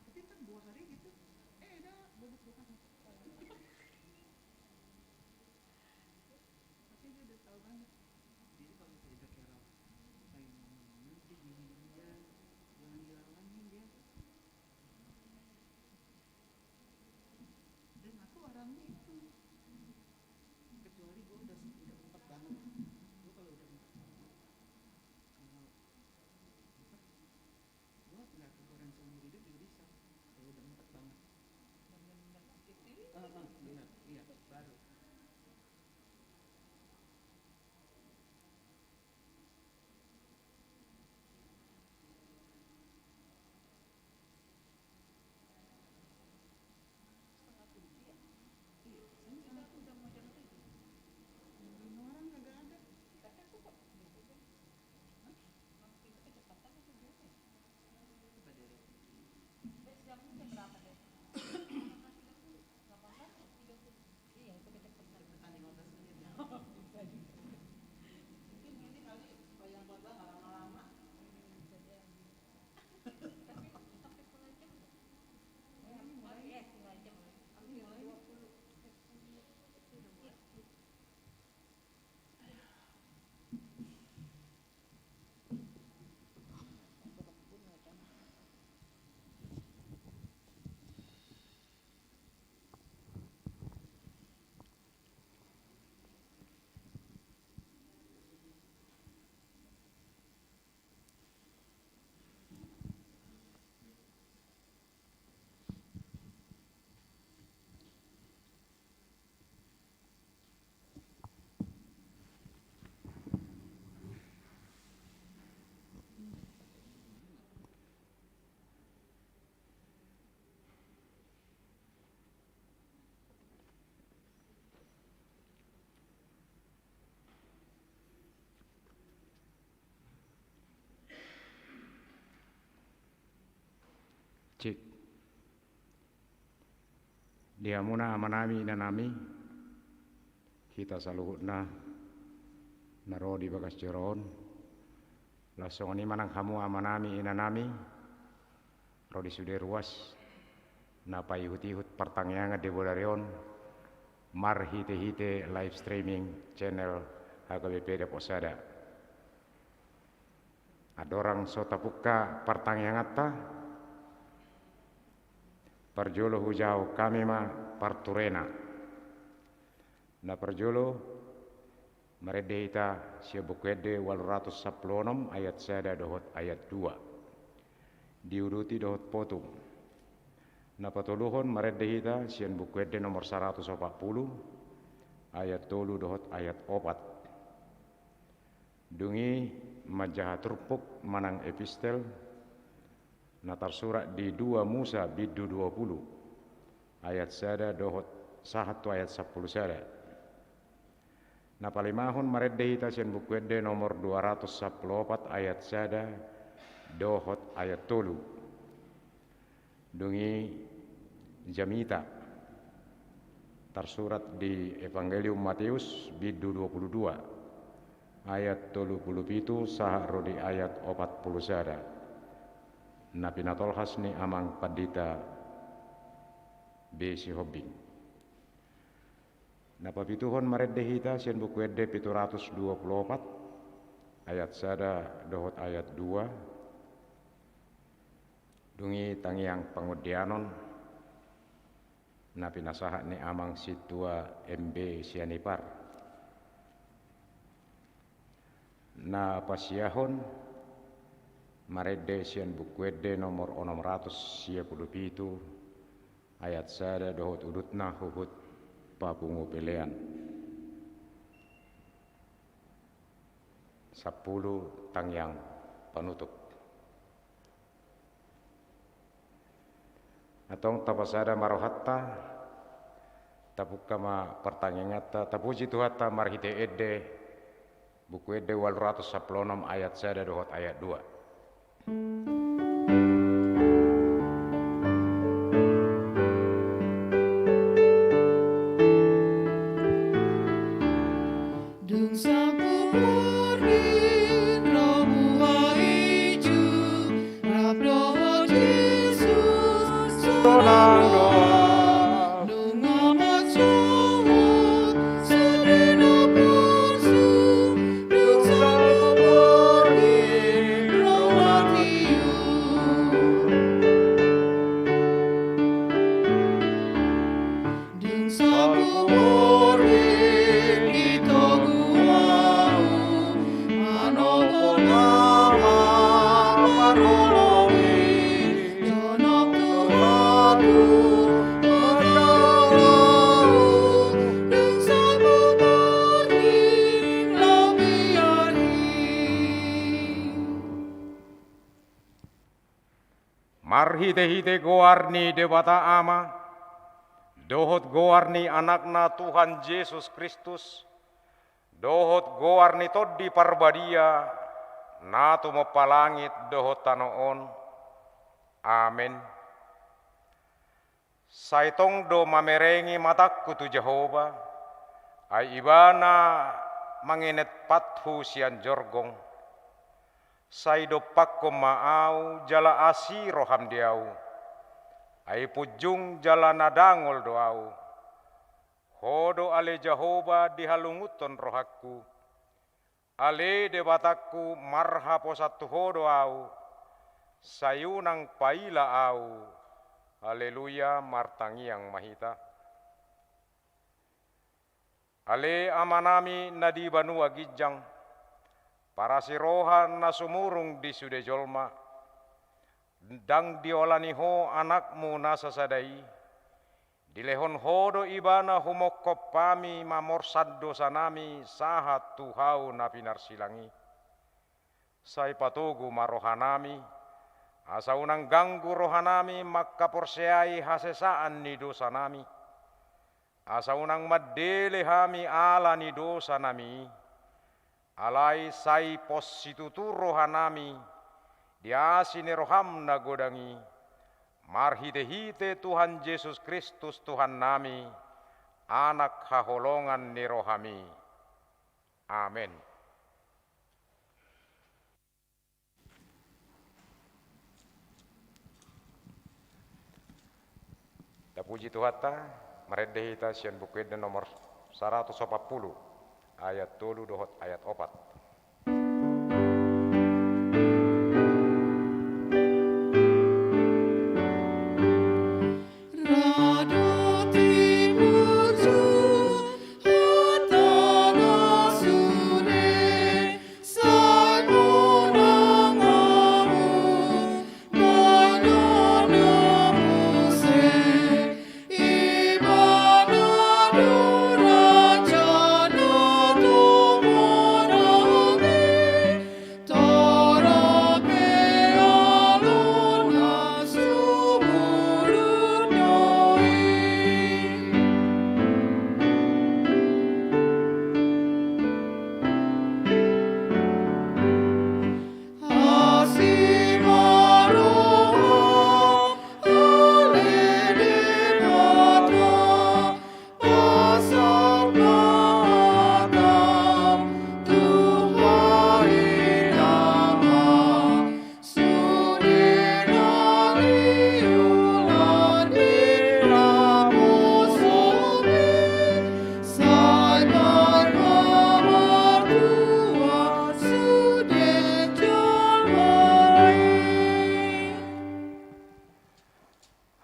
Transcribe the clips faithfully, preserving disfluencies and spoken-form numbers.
Tapi kan dua hari gitu. Eh, dah, bagus, bagus. Tapi dia udah tahu banget. Jadi kalau saya udah kira, kayak ngomong, "Nanti gini, gini, ya, jangan dilalangin dia." Dan aku orangnya itu, kecuali gue udah, udah empat banget. Gue kalau udah empat banget, kalau apa, gue nggak keluaran seumur hidup juga bisa. Kalau udah empat banget. Benar-benar sakit. Heeh, benar, iya, baru. Setengah tujuh ya? Iya, saya setengah tujuh udah mau jam tujuh. Nungguin orang kagak ada. Tapi aku kok gitu kan. Hah? Waktu itu kecepatan apa gimana ya? Coba deh, Rek. Terus jamnya jam berapa deh? Setengah tiga puluh. Delapan belas tiga puluh. Iya, itu kecepatan. Kecepatan lima belas menit ya. Bisa juga. Mungkin gini kali, supaya yang khotbah nggak lama-lama. Hmm, bisa jadi. Tapi sampai setengah jam nggak? Mulai, eh, setengah jam. Mulai dua puluh. Iya. Cek. Di hamuna amanami, inanami, hita saluhutna na ro di bagas joro on. Laos songon i ma nang hamu amanami, inanami, ro di sude ruas na paihut-ihut partangiangan di bodari on marhite-hite live streaming channel H K B P Depok Sada. Andorang so tapungka partangianganta, parjolo hujahahon hami ma parturena. Na parjolo, marende hita sian Buku Ende ualu ratus sampulu onom ayat sada dohot ayat dua. Diuduti dohot potung. Na patoluhon, marende hita sian Buku Ende nomor saratus opat pulu ayat tolu dohot ayat opat. Dung i manjaha turpuk manang epistel na tarsurat di dua Musa bindu dua pulu ayat sada dohot sahat tu ayat sampulu sada. Na palimahon, marende hita sian Buku Ende nomor dua ratus sampulu opat ayat sada dohot ayat tolu. Dung i jamita tarsurat di Evangelium Mateus bindu dua pulu dua ayat tolu pulu pitu sahat ro di ayat opat pulu sada. Na pinatolhas ni Amang Pandita B Sihombing. Na papituhon, marende hita sian Buku Ende pitu ratus dua pulu opat ayat sada dohot ayat dua. Dung i tangiang pangondianon na pinasahat ni Amang Sintua M B Sianipar. Na pasiahon, marende sian Buku Ende nomor onom ratus sia pulu pitu ayat sada dohot udutna huhut papungu pelean. Sampulu tangiang panutup. Antong tapasada ma rohanta, tapungka ma partangianganta, tapuji Tuhanta marhite ende, Buku Ende ualu ratus sampulu onom ayat sada dohot ayat dua. Dung sampulu ro muha i ju Hite-hite goar ni Debata Ama, dohot goar ni Anakna Tuhan Jesus Kristus, dohot goar ni Tondi Parbadia, na tumompa langit dohot tano on. Amen. Sai tong do mamerenge matangku tu Jahowa, ai Ibana mangenet pathu sian jorgong. Sai dompakkon ma ahu jala asi roham di ahu. Ai punjung jala na dangol do ahu. Ho do ale Jahowa dihalungunhon rohangku. Ale Debatangku, marhaposan tu Ho do ahu, sai unang paila ahu. Haleluya, martangiang ma hita. Ale Amanami na di banua ginjang, parasi roha na sumurung di sude jolma, ndang diolani Ho Anakmu na sasada i, dilehon Ho do Ibana humongkop hami mamorsan dosanami sahat tu hau na pinarsilang i. Sai patogu ma rohanami, asa unang ganggu rohanami mangkaporseai hasesaan ni dosanami. Asa unang mandele hami ala ni dosanami i, alai sai pos situtu rohanami di asi ni roham na godang i, marhite-hite Tuhan Jesus Kristus Tuhannami, Anak haholongan ni rohami. Amen. Tapuji Tuhanta, marende hita sian Buku Ende nomor saratus opat pulu, ayat tolu dohot ayat opat.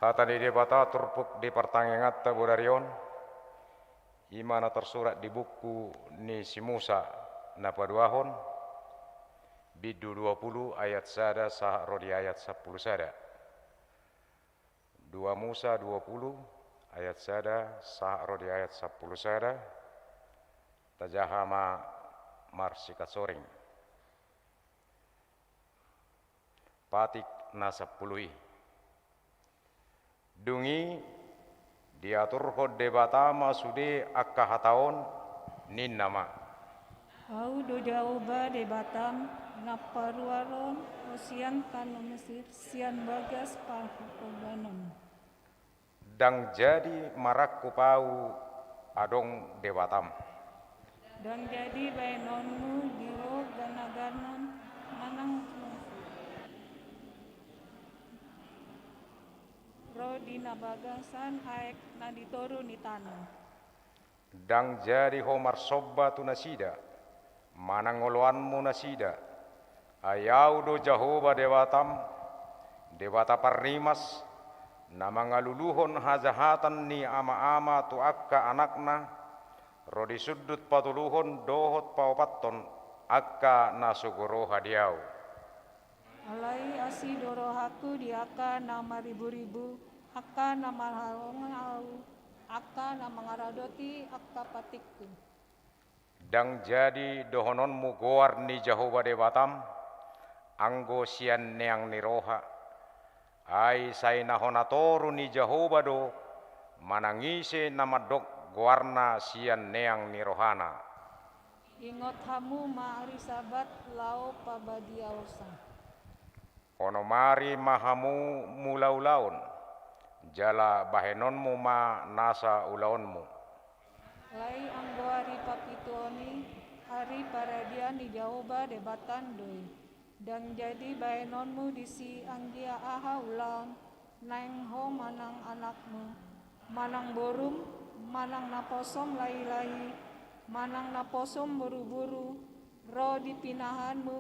Hata ni Debata turpuk di partangianganta bodari on, i ma na tarsurat di buku ni si Musa na paduahon, bindu dua pulu ayat sada sahat ro di ayat sampulu sada. Dua Musa dua pulu ayat sada sahat ro di ayat sampulu sada, tajaha ma marsikansoring. Patik na sampulu i. Dung i diaturhon Debata ma sude angka hata on, ninna ma: Ahu do Jahowa Debatam, na paruar ho sian tano Mesir, sian bagas parhobanon. Ndang jadi marangkup ahu adong debatam. Ndang jadi baenonmu di ho ganaganon manang ro di na bagasan aek na di toru ni tano. Ndang jadi ho marsomba tu nasida, manang oloanmu nasida. Ai ahu do Jahowa Debatam, Debata parrimas, na mangaluluhon hajahatan ni ama-ama tu angka anakna, ro di sundut patoluhon dohot paopathon angka na so huroha di ahu. Alai asi do rohangku di angka na mariburibu, angka na marhaholongan ahu, angka na mangaradoti angka patikku. Ndang jadi dohononmu goar ni Jahowa Debatam, anggo sian neang ni roha. Ai sai na hona toru ni Jahowa do, manang ise na mandok goarna sian neang ni rohana. Ingot hamu ma ari Sabat laho pabadiaonsa. Onom ari ma hamu mulaulaon, jala bahenonmu ma nasa ulaonmu. Alai anggo ari papituhon i, ari paradian ni Jahowa Debatam do i. Ndang jadi bahenonmu disi anggiat aha ulaon, naeng ho manang anakmu, manang borum, manang naposom lahilahi, manang naposom boruboru, ro di pinahanmu,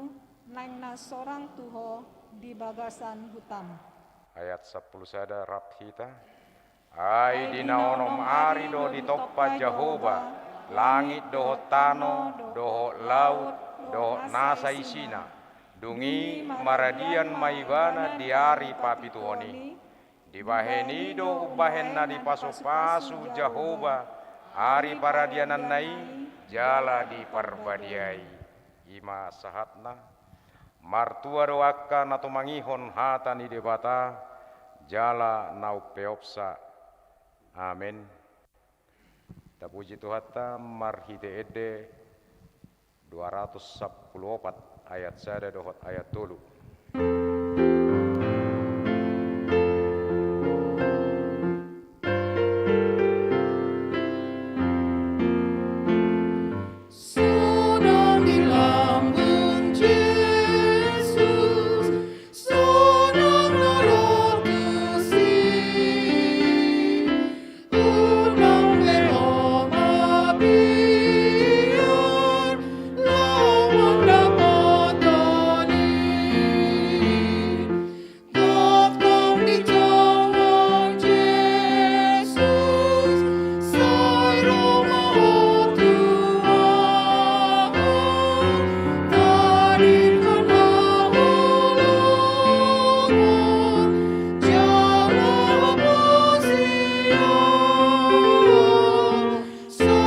naeng na sorang tu ho di bagasan hutam. Ayat sampulu sada, rap hita. Ai di na onom ari do ditompa Jahowa langit dohot tano, dohot laut, dohot nasa isina. Dung i maradian ma ibana di ari papituhon i. Dibahen i do umbahen na dipasupasu Jahowa ari paradiananna i jala diparbadiai. I ma sahatna. Martua do angka na tumangihon hata ni Debata jala na umpeopsa. Amen. Tapuji Tuhanta marhite ende dua ratus sampulu opat ayat sada dohot ayat tolu. Sonang di lambung Jesus, sonang na ro tusi.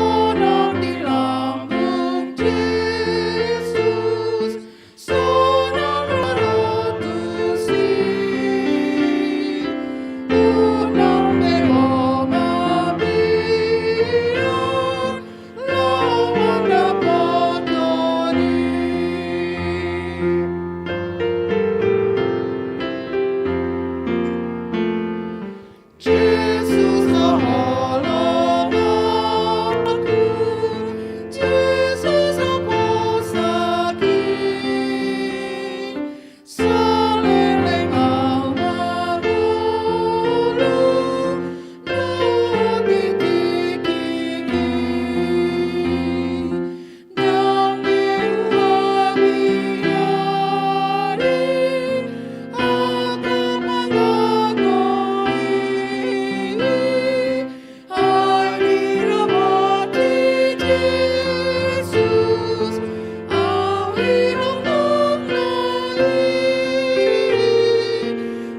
Sonang di lambung Jesus, sonang na ro tusi. Unang be ho mabiar, laho mandapothon i. Jesus na holong aku, Jesus na posak i, saleleng au mangolu, dohot di tingki i.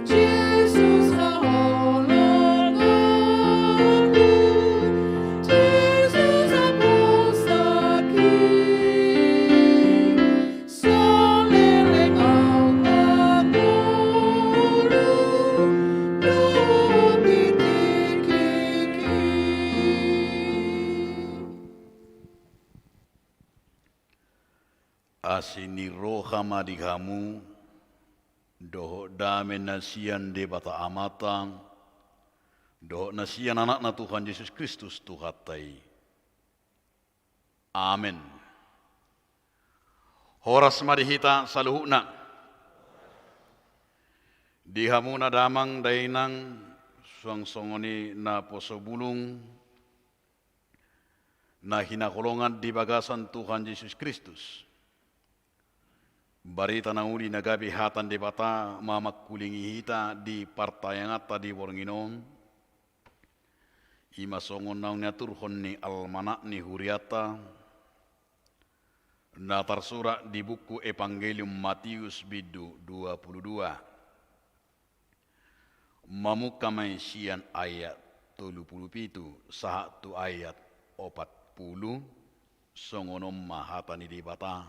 Jesus na holong aku, Jesus na posak i, saleleng au mangolu, dohot di tingki i. Asi ni roha ma di hamu, dohot dame na sian Debata Amanta, dohot na sian Anakna Tuhan Jesus Kristus Tuhanta i. Amen. Horas ma di hita saluhutna. Di hamu na damang dainang, suang songon i naposo bulung, na hinaholongan di bagasan Tuhan Jesus Kristus. Barita na uli na gabe hata ni Debata mamangkulingi hita di partangianganta di borngin on, i ma songon naung niaturhon ni almanak ni hurianta, na tarsurat di buku Evangelium Matius bindu dua pulu dua. Mamungka ma i sian ayat tolu pulu pitu sahat tu ayat opat pulu, songon on ma hata ni Debata,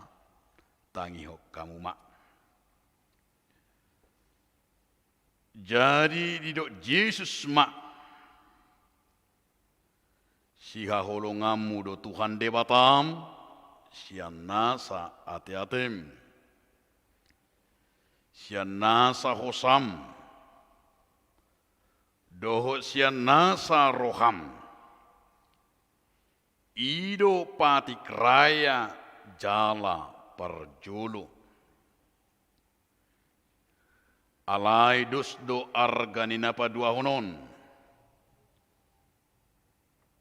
tangihon hamu ma. Jadi didok Jesus ma: Sihaholonganmu do Tuhan Debatam sian nasa ateatem, sian nasa hosam, dohot sian nasa roham. I do patik raya jala parjolo. Alai dos do arga ni na paduahon on.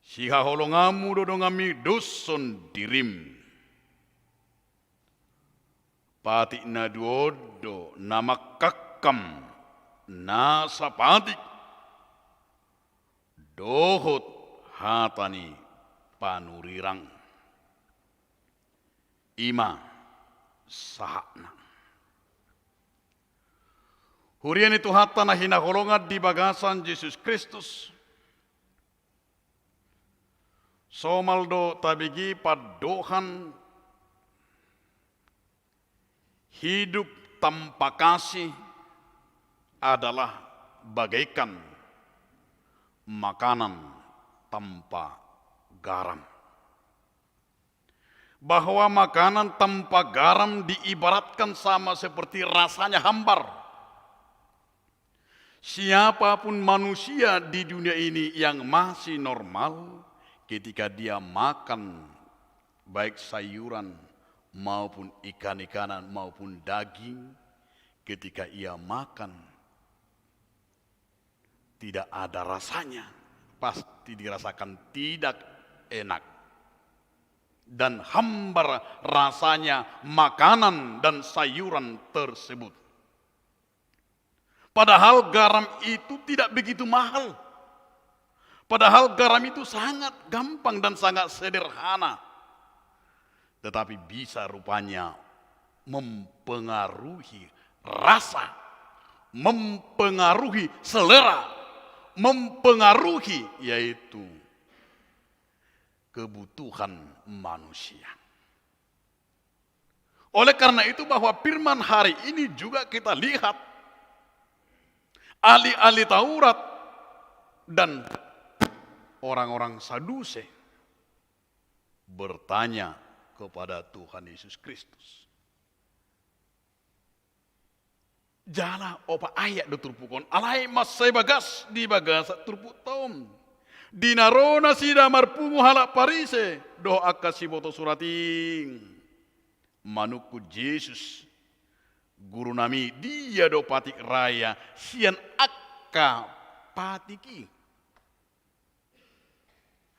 Sihaholonganmu do donganmi doshon dirim. Patik na dua on do na mangkangkam nasa patik dohot hata ni panurirang. I ma sahatna. Huria ni Tuhanta na hinaholongan di bagasan Jesus Kristus, somal do tabege pandohan hidup tanpa kasih adalah bagaikan makanan tanpa garam. Bahwa makanan tanpa garam diibaratkan sama seperti rasanya hambar. Siapapun manusia di dunia ini yang masih normal, ketika dia makan baik sayuran maupun ikan-ikanan maupun daging, ketika ia makan, tidak ada rasanya, pasti dirasakan tidak enak dan hambar rasanya makanan dan sayuran tersebut. Padahal garam itu tidak begitu mahal. Padahal garam itu sangat gampang dan sangat sederhana. Tetapi bisa rupanya mempengaruhi rasa, mempengaruhi selera, mempengaruhi yaitu kebutuhan manusia. Oleh karena itu, bahwa firman hari ini juga kita lihat, ahli-ahli Taurat dan orang-orang Sadusi bertanya kepada Tuhan Yesus Kristus. Jala opat ayat do turpuk on, alai mansai bagas di bagasan turpukta on. Di na ro nasida marpungu halak Parise dohot angka siboto surat i, manungkun Jesus: Gurunami, dia do patik raya sian angka patik i?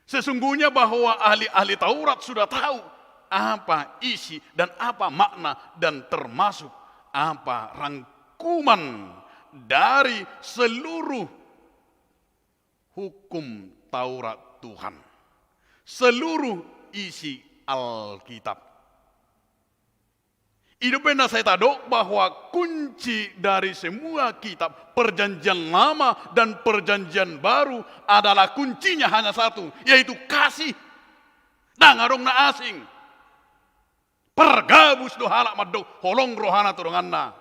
Sesungguhnya bahwa ahli-ahli Taurat sudah tahu apa isi dan apa makna dan termasuk apa rangkuman dari seluruh hukum Taurat Tuhan, seluruh isi Alkitab. I do umbahen na sai tadok bahwa kunci dari semua kitab Perjanjian Lama dan Perjanjian Baru adalah kuncinya hanya satu, yaitu kasih. Ndang adong na asing. Pargabus do halak mandok holong rohana tu donganna,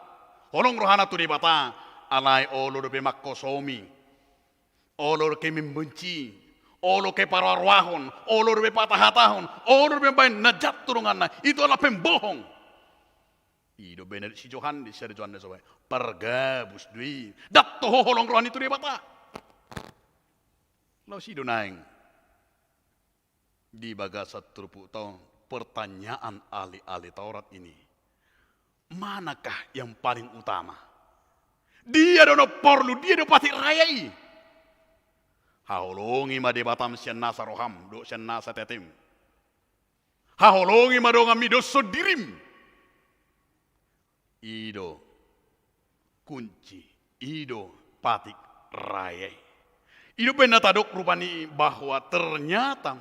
holong rohana tu Debata, alai olo dope mangkosomi. Olo dope membenci, olo dope paroaroahon, olo dope patahatahon, olo dope mambahen na jat tu donganna, itu adalah pembohong. I do umbahen na didok si Johannes, sada Johannes, pargabus do i. Ndang toho holong rohana tu Debata. Laos i do naeng di bagasan turpukta on pertanyaan ahli-ahli Taurat ini. Manakah yang paling utama? Dia do na porlu, dia do patik raya i? Haholongi ma Debatam sian nasa roham dohot sian nasa ateatem. Haholongi ma donganmi doshon dirim. I do kunci, i do patik raya i. I do umbahen na tadok rupani bahwa ternyata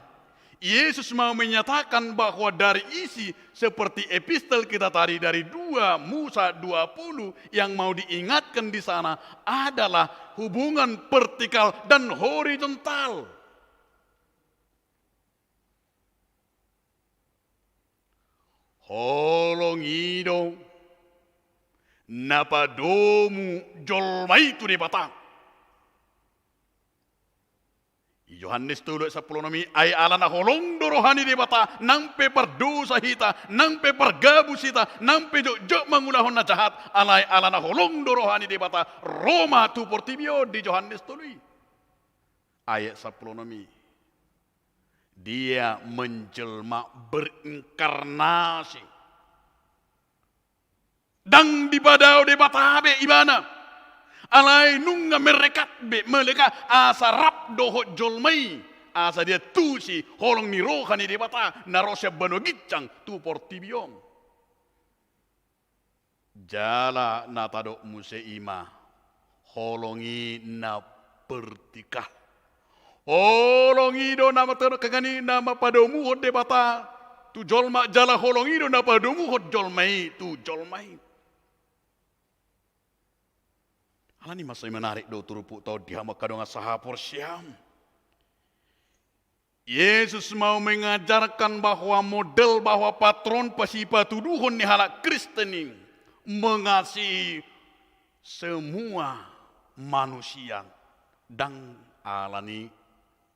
Yesus mau menyatakan bahwa dari isi seperti epistel kita tadi dari dua Musa dua puluh, yang mau diingatkan di sana adalah hubungan vertikal dan horizontal. Holong i do na padomu jolma i tu Debata. I Johannes tolu ayat sampulu onom i, ai alana holong do roha ni Debata, nang pe pardosa hita, nang pe pargabus hita, nang pe jotjot mangulahon na jahat, alai alana holong do roha ni Debata, ro ma tu portibi on, di Johannes tolu i. Ayat sampulu onom i. Dia menjelma, berinkarnasi. Ndang dipadao Debata be ibana. Alai nunga merekat be, melekat, asa rap dohot jolma i. Asa diantusi holong ni roha ni Debata, na ro sian banua ginjang tu portibi on. Jala na tadok muse i ma, holong i na bertikah. Holong i do na mate-, kangani na ma padomuhon Debata tu jolma, jala holong i do na padomuhon jolma i tu jolma i. Alani masa i menarik do turpukta on di hamu angka dongan sahaporseaon. Yesus mau mengajarkan bahwa model, bahwa patron, pasipatuduhon ni halak Kristen i mengasihi semua manusia, ndang alani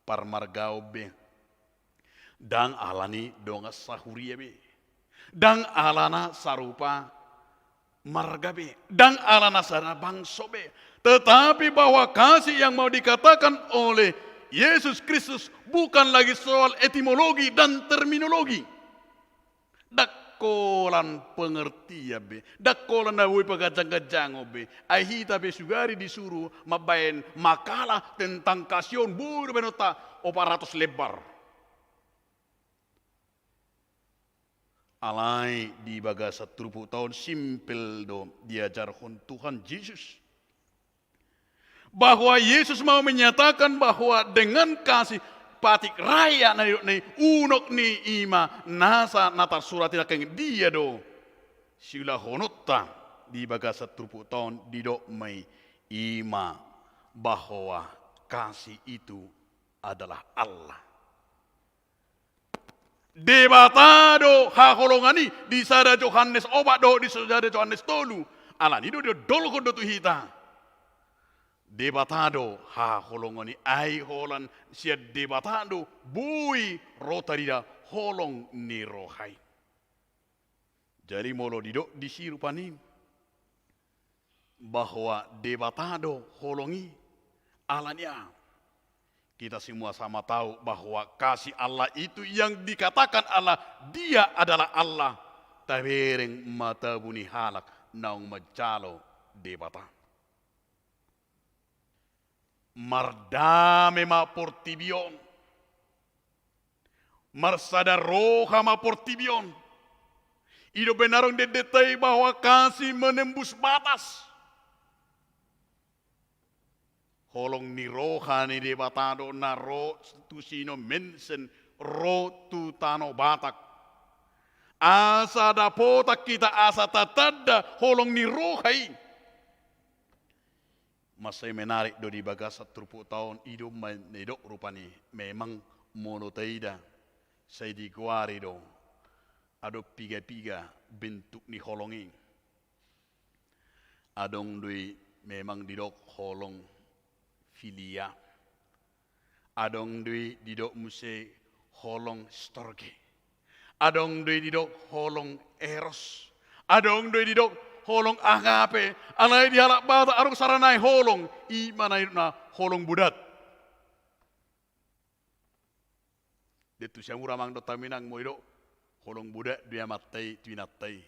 parmargaon be, ndang alani dongan sahuria be, ndang alana sarupa marga be, ndang alana sada bangso be, tetapi bahwa kasih yang mau dikatakan oleh Yesus Kristus bukan lagi soal etimologi dan terminologi. Ndang holan pengertian be, ndang holan na boi paganjangganjangon be, ai hita pe sugari disuru mambaen makalah tentang kasih on, boi do baenonta opat ratus lembar. Alai di bagasan turpukta on simpel do diajarhon Tuhan Jesus. Bahwa Yesus mau menyatakan bahwa dengan kasih patik raya na nidokna i, unokna i ma nasa na tarsurat i, nangkin dia do siulahononta di bagasan turpukta on, didok ma i, i ma bahwa kasih itu adalah Allah. Debata do haholongan i di sada Johannes opat dohot di sada Johannes tolu. Alani do diondolhon do tu hita. Debata do haholongan i, ai holan sian Debata do boi ro tarida holong ni roha i. Jadi molo didok disi rupani bahwa Debata do holong i, alani aha? Kita semua sama tahu bahwa kasih Allah itu yang dikatakan Allah, Dia adalah Allah. Tabereng ma tabu ni halak naung manjalo Debata. Mardame ma portibi on. Marsada roha ma portibi on. I do umbahen na adong di endenta i bahwa kasih menembus batas. Holong ni roha ni Debata do na ro tu si Ino Mensen, ro tu tano Batak. Asa dapotan hita, asa tatanda holong ni roha i. Mansai menarik do di bagasan turpukta on, i do umbahen na didok rupani, memang molo taida, sai digoari do, adong piga-piga bentuk ni holong i. Adong do i memang didok holong filia. Adong do i didok muse holong storge. Adong do i didok holong eros. Adong do i didok holong agape. Alai di halak Batak adong sada nai holong, i ma na didokna holong bodat. Dia tu siamura amang dohot haminang, molo didok holong bodat do i amanta i tu inanta i.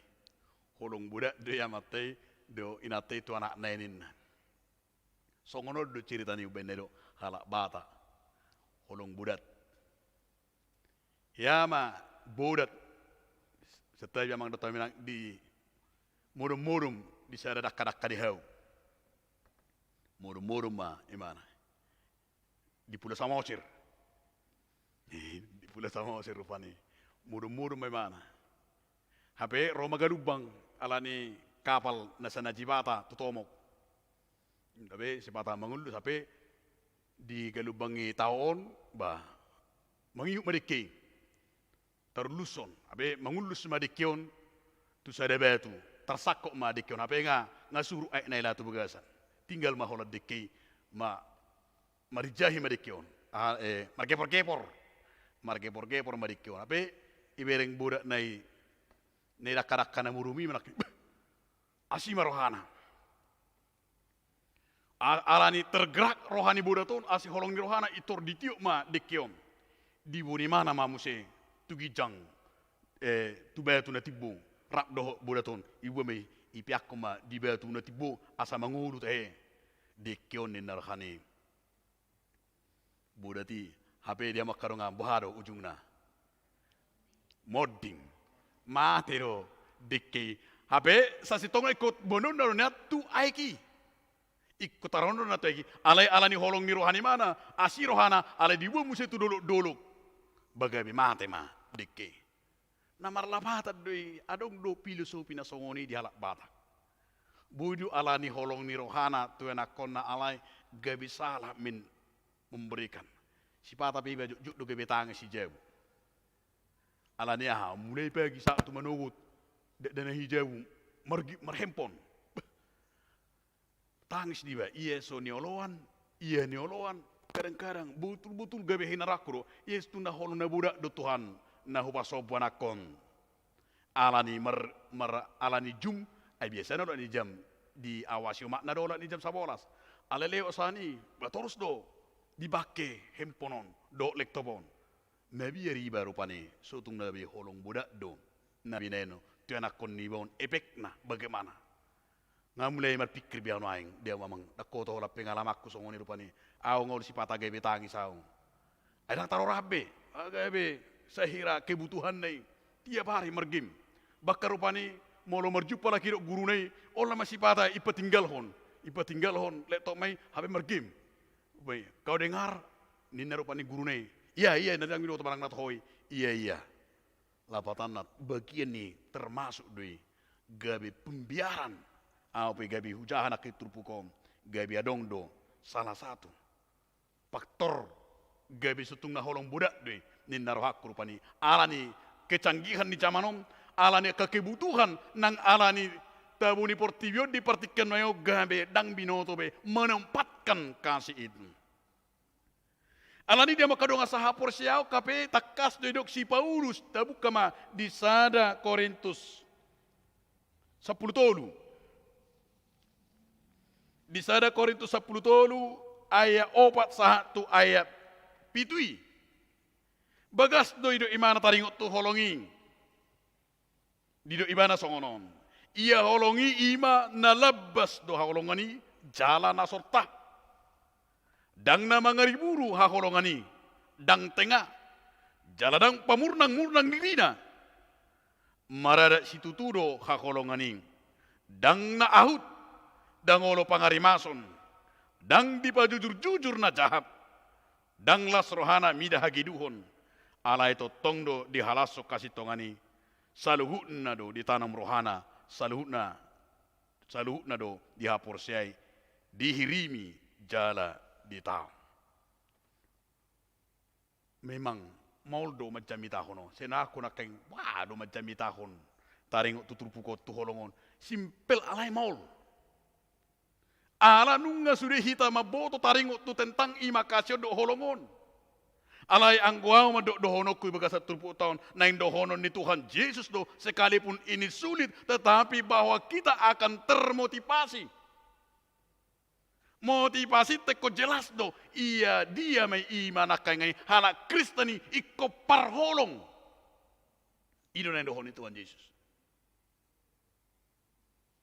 Holong bodat do i amanta i dohot inanta i tu anakna i ninna. Songon on do cerita ni umbahen na didok halak Batak holong bodat. Ia ma bodat, santabi amang dohot haminang, dimodom-modom di sada dangka-dangka di hau. Modom-modom ma imana di Pulo Samosir. Di Pulo Samosir rupani. Modom-modom ma imana. Hape ro ma galumbang alani kapal na sian Najibata tu Tomok. Hape Sipata Mangullus, hape di galumbang i taon, bah, mangihut ma dengke i. Tarullushon, hape mangullus ma dengke on tu sada batu. tarsangkot ma dengke on, hape nga, nga surut aek na i laho tu bagasan. Tinggal ma holan dengke i ma, marinjahi ma dengke on. Ah, eh, margepor-gepor. Margepor-gepor ma dengke on. Hape ibereng bodat na i, na i dangka-dangka na murum i manang, asi ma rohana. A-, alani tergerak roha ni bodat on, asi holong ni rohana, pintor ditiop ma dengke on. Diboan ibana ma muse tu ginjang, eh, tu batu na timbo, rap dohot bodat on, iboan ma i, ipeakhon ma di batu na timbo, asa mangolu tahe. Dengke on ninna rohana i. Bodat i, hape dia mangkadongan, boha do ujungna? Monding. Mate do dengke i. Hape sasintongna ingkon boanonna do nian tu aek i. Ingkon taruhon do nian tu aek i. Alai alani holong ni roha ni ibana, asi rohana, alai diboan muse tu dolok-dolok, ba gabe mate ma dengke i. Na marlapatan do i, adong do filosofi na songon i di halak Batak. Boi do alani holong ni rohana tu ianakhonna, alai gabe salah men-, memberikan. Sipata pe iba jotjot do gabe tangis si jabu. Alani aha? Mulai pagi sahat tu manogot, dakdanak i jabu, margi-, marhempon. Tangis do iba, ia so nioloan, ia nioloan, kadang-kadang botul-botul gabe hinarangku do, ia so tung na holong na bodat do Tuhan na hupasombu anakhon. Alani mar-, mar-, alani jum, ai biasana do alani jam, diawasi omakna do alani jam sabolas. Alai lewat sian i, ba torus do dipangke hempon on dohot laptop on. Mabiar iba rupani, so tung na gabe holong bodat do na binaen on tu ianakhon niba on, efekna bagaimana? Nga mulai marpingkir be ahu nuaeng, dia mamang, ndang holan pengalamanku songon i rupani. Ahu nga olo sipata gabe tangis ahu. Ai ndang tarrohahon be, ah, gabe sahira kebutuhanna i tiap hari margame. Bahkan rupani molo marjumpa lagi dohot guruna i, olo ma sipata ipatinggalhon, ipatinggalhon laptopna i, hape margame. Bae, kau dengar, ninna rupani guruna i. Iya, iya, na dang binoto manang na toho i. Iya, iya. Lapatanna, bagian ni termasuk do i gabe pembiaran. Ahu pe gabe hujaha nangkin turpuk on, gabe adong do salah satu faktor gabe so tung na holong bodat do i ninna rohangku rupani. Alani kecanggihan ni jaman on, alani angka kebutuhan nang alani tabo ni portibi on di partingkian on, gabe dang binoto be menempatkan kasih itu. Alani dia mangkadongan sahaporseaon, hape tangkas do didok si Paulus, tabuka ma di sada Korintus sampulu tolu. Di sada Korintus sampulu tolu ayat opat sahat tu ayat pitu i. Bagas do didok ibana taringot tu holong i. Didok ibana songon on. Ia holong i, i ma na lambas do haholongan i, jala na sorta. Dang na mangariburu haholongan i, dang tenga. Jala dang pamurnang-murnang dirina. Maradat situtu do haholongan i. Dang na ahut, dang olo pangarimason. Dang dipajujur-jujur na jahat. Dang las rohana mida hageduhon, alai tongtong do dihalashon hasintongan i, saluhutna do ditanom rohana, saluhutna, saluhutna do dihaporseai, dihirimi jala ditaon. Memang maol do manjamitahon on, songon ahu nangkin, wah, do manjamitahon taringot tu turpuk on, tu holong on. Simpel alai maol. Ala nunga sude hita mamboto taringot tu tentang ima kasih on dohot holong on. Alai anggo ahu mandok dohononku di bagasan turpukta on, naeng dohonon ni Tuhan Jesus do, sekalipun ini sulit, tetapi bahwa kita akan termotivasi. Motivasi ingkon jelas do, ia dia ma i ima nangkaningan i halak Kristen i ingkon parholong. I do naeng dohonon ni Tuhan Jesus.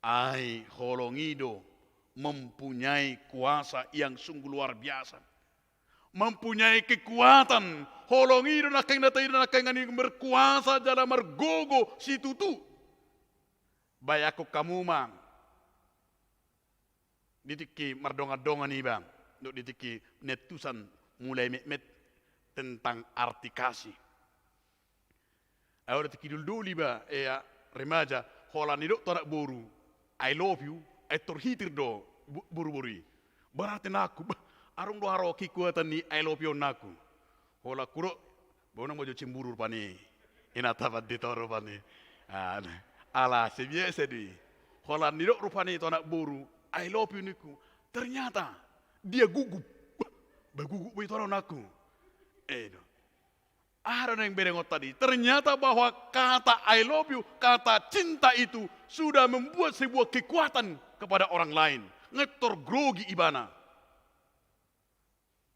Ai holong i do mempunyai kuasa yang sungguh luar biasa. Mempunyai kekuatan. Holong i do nangkin na taida nangkin i berkuasa jala margogo situtu. Baen hamu ma di tingki mardongan-dongan iba, dohot di tingki niantusan mulai metmet tentang arti kasih. Ai olo tingki doldol iba, ea, remaja, holan didok tu anak boru, "I love you," ai tor hitir do bo-, boru-boru i. Berarti nangkin, bah, adong do haroa kekuatan ni "I love you" on nangkin. Holan hudok, bah, unang ma jo cemburu rupani. Inanta pandita on rupani. Ah, ala, sebiasa do i. Holan nidok rupani tu anak boru, "I love you," ningku. Ternyata dia gugup. Bah, bah gugup bah itu anakku. Eh, do. Aha do naeng berengon tadi? Ternyata bahwa kata "I love you", kata cinta itu sudah membuat sebuah kekuatan kepada orang lain. Ngetor grogi ibana.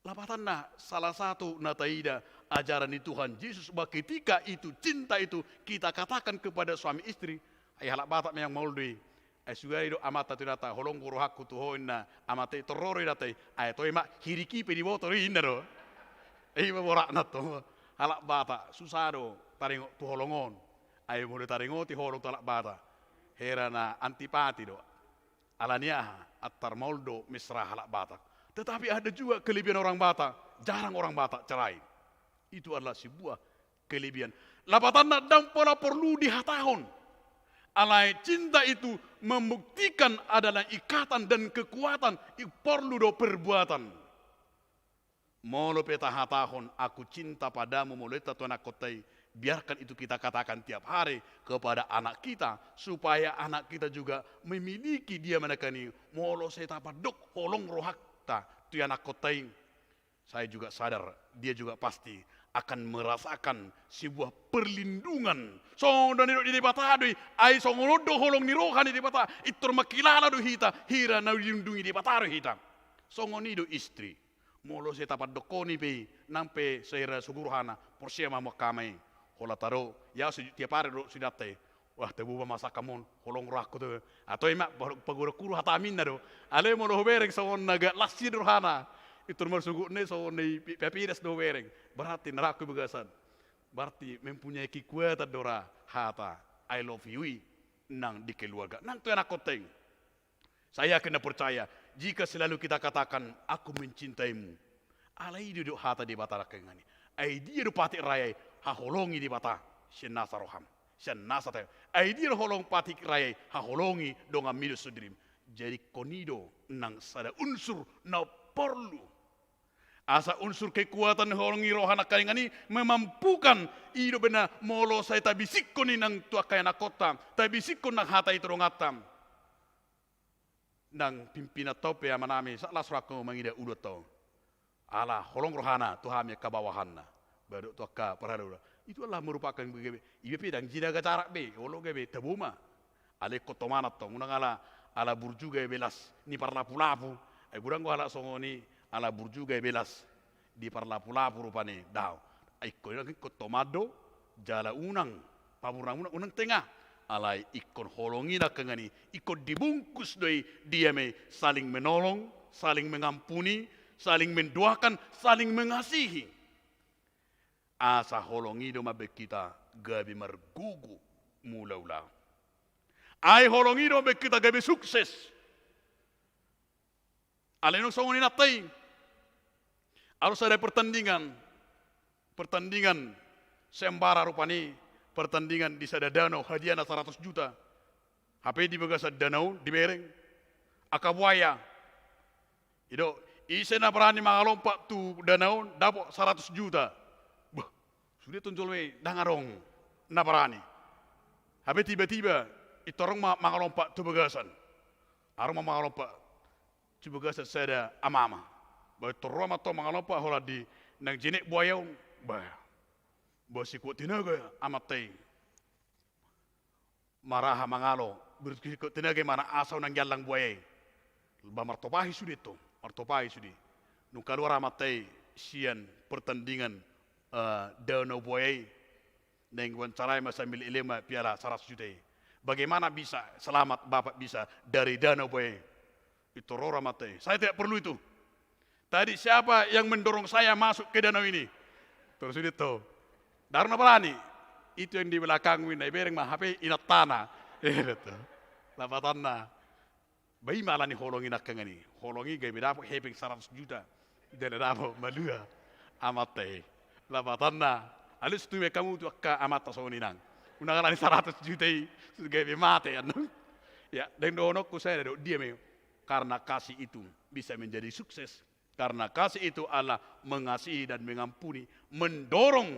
Lapatanna, salah satu na taida ajaran ni Tuhan Jesus, bahwa ketika itu, cinta itu kita katakan kepada suami istri, ai halak Batak memang maol do i. Ai sugari do amanta tu inanta, "Holong do rohangku tu ho," inna amanta i, "Torro do inanta i." Ai toe ma, "Hirik i pe diboto do i," inna do. I ma boratna tong. Halak Batak, susa do taringot tu holong on. Ai molo taringoti holong tu halak Batak, hera na antipati do. Alani aha? Antar maol do mesra halak Batak. Tetapi ada juga kelebihan orang Batak. Jarang orang Batak cerai. Itu adalah sebuah kelebihan. Lapatanna, ndang pola porlu dihatahon. Alai cinta itu membuktikan adalah ikatan dan kekuatan. I porlu do perbuatan. Molo pe tahatahon, "Aku cinta padamu," molo hita tu anakkonta i, biarkan itu kita katakan tiap hari kepada anak kita, supaya anak kita juga memiliki dia, mana kan i, molo sai tapandok holong rohanta tu anakkonta i, saya juga sadar dia juga pasti akan merasakan sebuah perlindungan. Songon na nidok ni Debata do i, ai songon on do holong ni roha ni Debata, pintor mangkilala do hita, hira na dilindungi Debata do hita. Songon i do istri. Molo sai tapandok ho i pe, nang pe sai ra sogo rohana, porsea ma hamu angka ama i. Holan taro, ia so tiap ari do sude hata i. "Wah, tabo ma masa hamu on, holong rohangku tu." Atau i ma, "Pagodangku do hatamu," inna do. Alai molo hubereng songon na agak las i rohana, pintor marsogotna i songon na i pi-, papidas do hubereng. Berarti na rohangku i bagasan. Berarti mempunyai kekuatan do ra hata "I love you" i nang di keluarga, nang tu anakkonta i. Saya yakin dan percaya, jika selalu kita katakan, "Aku mencintaimu." Alai i do hata Debata nangkaningan i. Ai dia do patik raya i? Haholongi Debata sian nasa roham, sian nasa tahe. Ai dia do holong patik raya i? Haholongi donganmi dohot sondirim. Jadi ingkon i do nang sada unsur na porlu. Asa unsur kekuatan holong ni roha nangkaningan i memampukan i do bena molo sai tabisikkon i nang tu angka anakkonta, tabisikkon nang hata i tu donganta. Nang pimpinanta on pe amanami, sahat las rohangku mangida uluanta on. Ala holong rohana tu hami angka bawahanna. Ba dok tu angka parhalado. Itu adalah merupakan gabe, iba pe ndang jinaga jarak be, olo gabe tabo ma. Alai ingkon tomana tong, unang ala, ala burju gabe las ni parlapulapu. Ai godang do halak songon i, ala burju gabe las di parlapulapu rupani, daong. Ai ingkon, ingkon toman do, jala unang pamurna, unang, unang tenga. Alai ingkon holong i nangkaningan i, ingkon dibungkus do i, dia ma i, saling menolong, saling mengampuni, saling mendoakan, saling mengasihi. Asa holong i do mambahen hita gabe margogo mulaula. Ai holong i do mambahen hita gabe sukses. Alai nunga songon i nangkin, adong sada pertandingan, pertandingan sayembara rupani, pertandingan di sada danau, hadiahna saratus juta. Hape di bagasan danau dibereng angka buaya. I do, ise na barani mangalompat tu danau on dapot saratus juta. Bah, sude tong jolma i ndang adong na barani. Hape tiba-tiba, pintor adong ma mangalompat tu bagasan. Adong ma mangalompat tu bagasan sada amama. Bah, pintor ro amanta on mangalompat holan di nang jenek buaya on. Bah, bah sikuat tenaga amanta i. Maraha mangalo, bersikuat tenaga imana asa unang iallang buaya i. Bah, martopahi sude tong, martopahi sude. Nunga kaluar amanta i sian pertandingan, eh, danau buaya i. Naeng wawancarai ma sambil dilehon ma piala saratus juta i. Bagaimana bisa selamat Bapak bisa dari danau buaya i? Pintor ro amanta i. Saya tidak perlu itu. Tadi siapa yang mendorong saya masuk ke danau ini? Pintor sude tong. Ndang adong na barani. Itu yang di belakangmu, inna, dibereng ma hape inantana. Iya, betul. Lapatanna. Bah, i ma alani holong i nangkaningan i. Holong i gabe dapot hepeng saratus juta. Jala dapot malua amanta i. Lapatanna. Alus tu mekamu tu angka amanta songon i nang. Unang alani saratus juta i, gabe mate annon. Ya, ndang dohononku saya do, dia ma i. Karena kasih itu bisa menjadi sukses. Karena kasih itu adalah mengasihi dan mengampuni, mendorong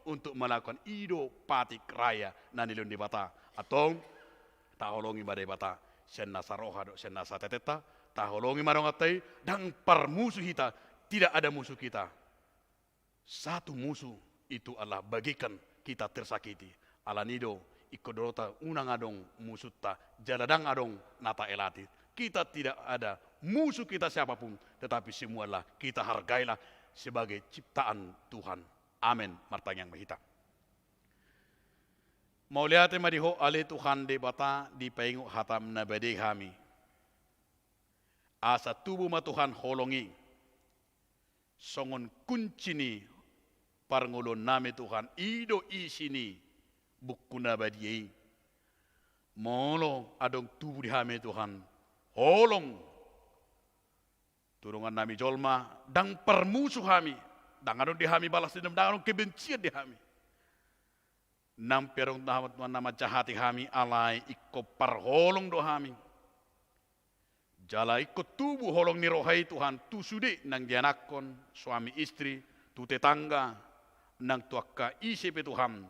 untuk melakukan, i do patik raya na nilehon Debata. Antong, taholongi ma Debata Sian nasa roha dohot sian nasa ateateta, taholongi ma dongan ta i, ndang parmusu hita, tidak ada musuh kita. Satu musuh itu adalah bagaikan kita tersakiti. Alani i do, ingkon dohononta unang adong musunta, jala ndang adong na taelati. Kita tidak ada musuh kita siapapun, tetapi semua adalah kita hargailah sebagai ciptaan Tuhan. Amen. Martangiang ma hita. Mauliate ma di Ho ale Tuhan Debata, dipaingot hataM na badia i hami. Asa tubu ma Tuhan holong i songon kunci ni parngoluonnami Tuhan, i do isi ni buku na badia i. Molo adong tubu di hami Tuhan holong tu dongannami jolma, ndang parmusu hami, ndang adong di hami balas dendam, ndang adong kebencian di hami. Nang pe adong na, na manjahati hami, alai ingkon parholong do hami. Jala ingkon tubu holong ni roha i Tuhan tu sude nang dianakhon, suami istri, tu tetangga, nang tu angka ise pe Tuhan.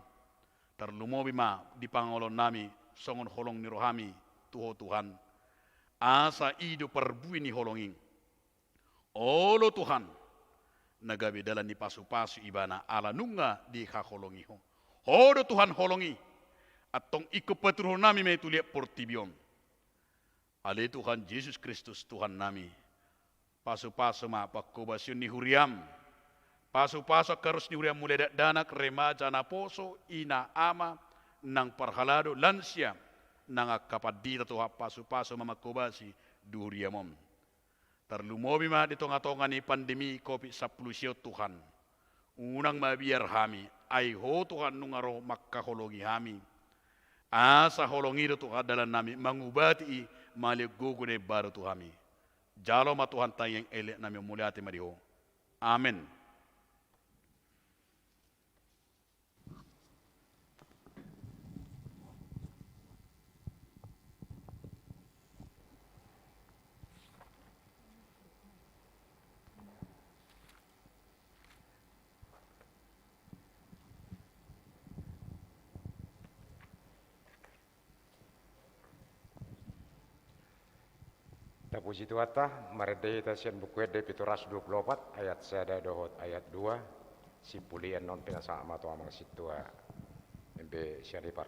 Tarlumobi ma di pangoloonnami songon holong ni rohaMi tu Ho Tuhan. Asa i do parbue ni holong i. Olo Tuhan, na gabe dalan ni pasupasu ibana ala nunga dihaholongi Ho. Ho do Tuhan holong i, antong ingkon patuduhonnami ma i tu liat portibi on. Ale Tuhan Jesus Kristus Tuhannami, pasupasu ma panghobasion ni huriaM. Pasupasu angka ros ni huriaM mulai dakdanak, remaja, naposo, ina, ama, nang parhalado, lansia, nang angka pandita Tuhan, pasupasu ma manghobasi di huriaM on. Tarlumobi ma di tongatonga ni pandemi covid sampulu sia on Tuhan. Unang mabiar hami, ai Ho Tuhan nunga ro mangkaholongi hami. Asa holong i do Tuhan dalannami mangubati i, malean gogo na imbaru tu hami. Jalo ma Tuhan tangiang elek nami on, mauliate ma di Ho. Amen. Tapuji Tuhanta, marende hita sian Buku Ende pitu ratus dua pulu opat, ayat sada dohot ayat dua. Sipulian on pinasahat ma tu amang sintua, M B Sianipar.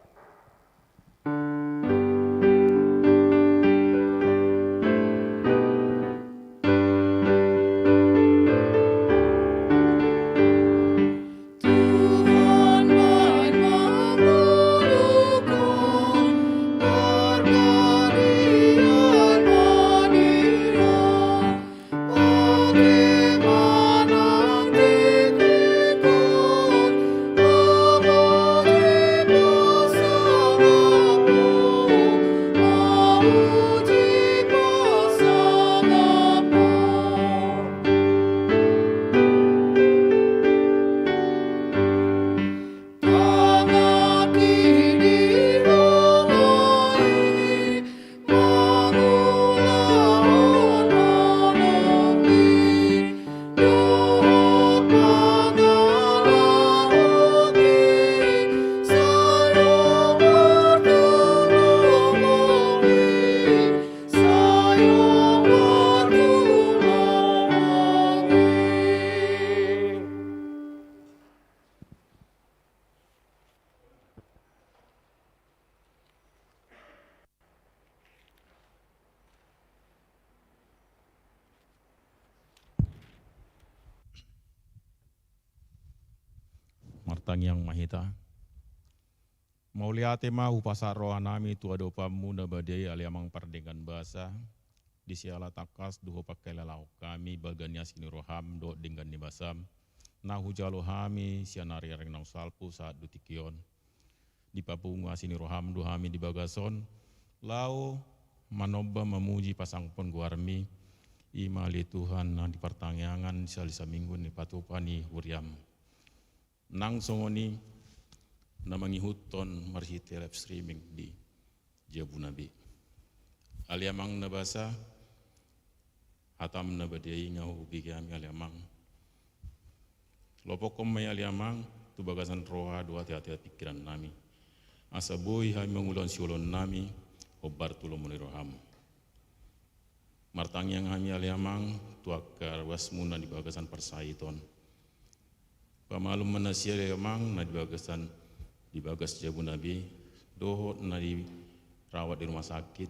Martangiang ma hita. Mauliate ma hupasahat rohanami tu adopanmu na badia i, ale Amang pardenggan basa, di siala tangkas do Ho pangkalahon hami bagas ni asi ni roham dohot denggan ni basam, na hujalo hami sian ari-ari naung salpu sahat tu tingki on. Dipapungu asi ni roham do hami di bagas on, laho manomba, mamuji, pasangaphon goarmi, i ma ale Tuhan na di partangiangan sahali saminggu na dipatupa ni huriam. Nang songon i na mangihuthon marhite live streaming di jabuna be. Ale Amang na basa, hatam na badia i nga hubege hami ale Amang. Lopokhon ma i ale Amang tu bagasan roha dohot ate-ate pingkiran nami, asa boi hami mangulahon siolon nami hombar tu lomo ni roham. Martangiang hami ale Amang, tu angka ruasmu na di bagasan parsahiton. Pamalum ma nasida ale Amang, na di bagasan, di bagas jabuna be, dohot na dirawat di rumah sakit,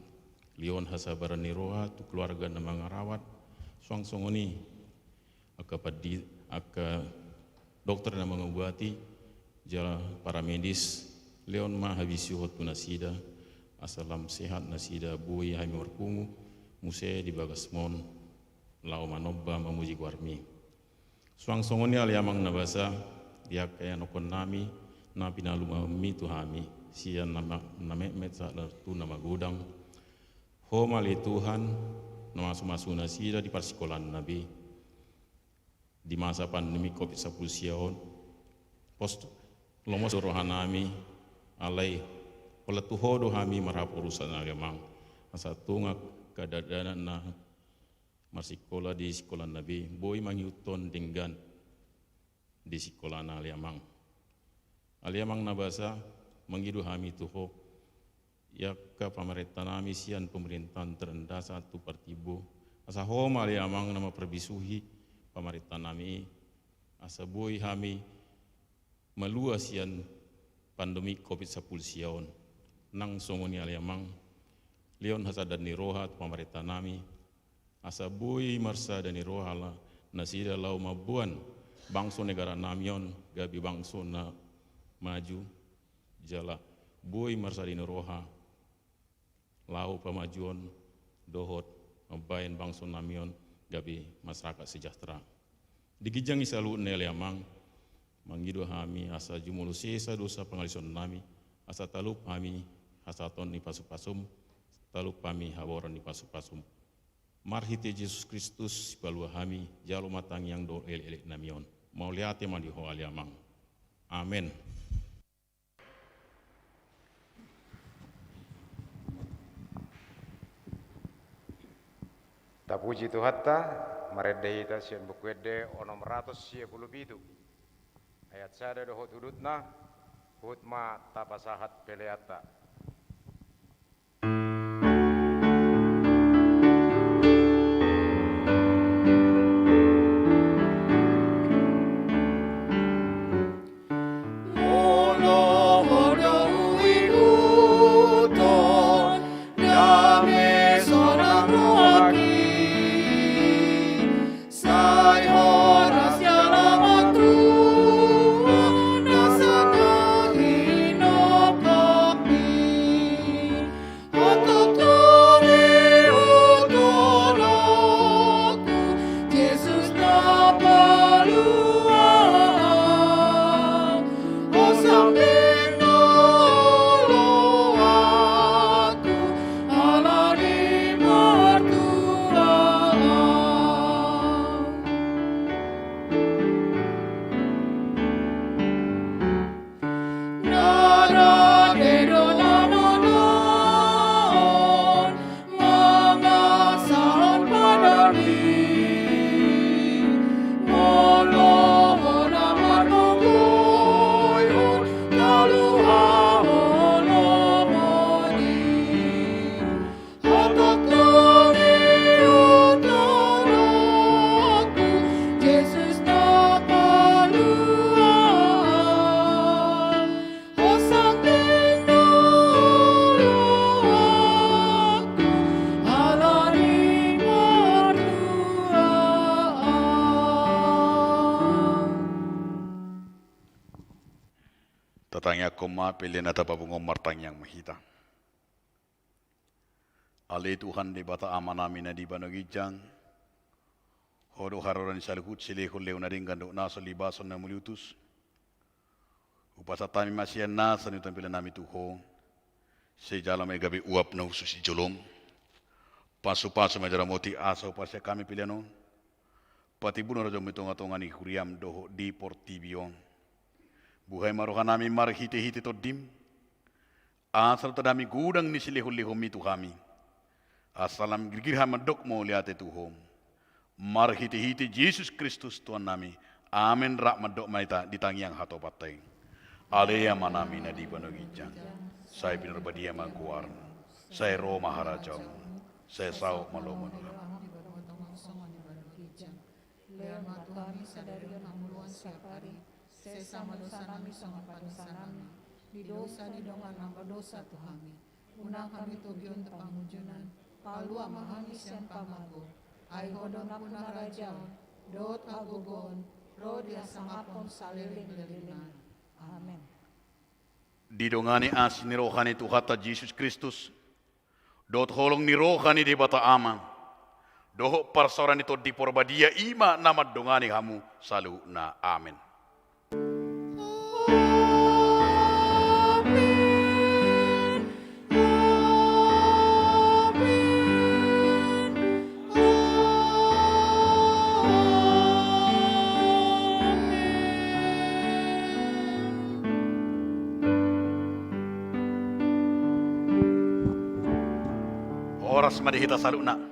lehon hasabaran ni roha tu keluarga na mangarawat, suang songon i angka pandi-, angka dokter na mangobati, jala paramedis, lehon ma habisuhon tu nasida, asa lam sehat nasida, boi hami marpungu muse di bagasmon, laho manomba mamuji goarmi. Suang songon i ale Amang na basa, di angka ianakkonnami, na pinalumami tu hami, sian na ma-, na metmet sahat tu na magodang, Ho ma ale Tuhan, na mamasu-masu nasida di parsikolaanna be. Di masa pandemi covid sampulu sia on, pos lomo do rohanami, alai holan tu Ho do hami marhaporusan ale Amang. Asa tung angka dakdanak na marsikola di sikolaanna be, boi mangihuthon denggan di sikolana ale Amang. Ale Amang na basa, mangido hami tu Ho, i angka pamarentanami sian pemerintahan terendah sahat tu partimbo, asa Ho ma ale Amang na maparbisuhi pamarentanami i, asa boi hami malua sian pandemi covid sampulu sia on. Nang songon i ale Amang, lehon hasadaon ni roha tu pamarentanami, asa boi marsada ni roha la-, nasida laho mamboan bangso negaranami on gabe bangso na maju, jala boi marsada ni roha laho pamajuon dohot mambaen bangsonami on gabe masyarakat sejahtera. Di ginjang i saluhutna ale Amang, mangido hami asa jumolo sesa dosa pangalisonnami, asa talup hami hasahaton ni pasu-pasum, talup hami haboaran ni pasu-pasum. Marhite Jesus Kristus, Sipalua hami, jalo ma tangiang dohot elek-eleknami on. Mauliate ma di Ho ale Amang. Amen. Tapuji Tuhanta, marende hita sian Buku Ende onom ratus sia pulu pitu, ayat sada dohot udutna, huhut ma tapasahat peleanta. Sai horas jala martua, na sanang hinophopmi. Ho tongtong i, ho tongtong i, Jesus na palua. Ho sambing na olo ahu, ala ni martua. Na rade do na nanaon, mangasahon padami. Molo ho na margogoihon, taluhahon lomo i. Ho tongtong i, ho tongtong i, Jesus na palua. Ho sambing na olo ahu, ala ni martua. Tatangianghon ma pelean na tapapungu on, martangiang ma hita. Ale Tuhan Debata Amanami na di banua ginjang, Ho do haroro ni saluhut silehon-lehon na denggan dohot na so libason na muliutus. Hupasahat hami ma sian nasa ni urusan pelean nami tu Ho, sai jalo ma i gabe uap na hushus di jolom. Pasu-pasu ma i jala ramoti asa huparsiap hami pelean on, patimbulhon rajaonmu di tonga-tonga ni huriam dohot di portibi on. Buhai ma rohanami marhite-hite Tondim, asa tadingkon hami godang ni silehon-lehonmi tu hami. Asa lam girgir hami mandok mauliate tu Ho. Marhite-hite Jesus Kristus Tuhannami. Amen. Rap mandok ma hita di tangiang hatopanta i. Ale Amanami na di banua ginjang, sai pinarbadia ma goarmu. Sai ro ma harajaonmu. Sai saut ma lomo ni roham. Di banua tonga on songon i di banua ginjang. Lehon ma tu hami sadari on hangoluan siapari. Sesa ma dosanami songon panesanami di dosa ni dongan na mardosa tu hami. Unang hami togihon tu pangunjunan. Palua ma hami sian pamago. Ai Ho do nampuna harajaon dohot hagogoon ro di hasangapon saleleng-lelengna. Amen. Didongani asi ni roha ni Tuhanta Jesus Kristus dohot holong ni roha ni Debata Ama dohot parsaoran ni Tondi Porbadia, i ma na mandongani hamu saluhutna. Amen. Horas ma di hita saluhutna.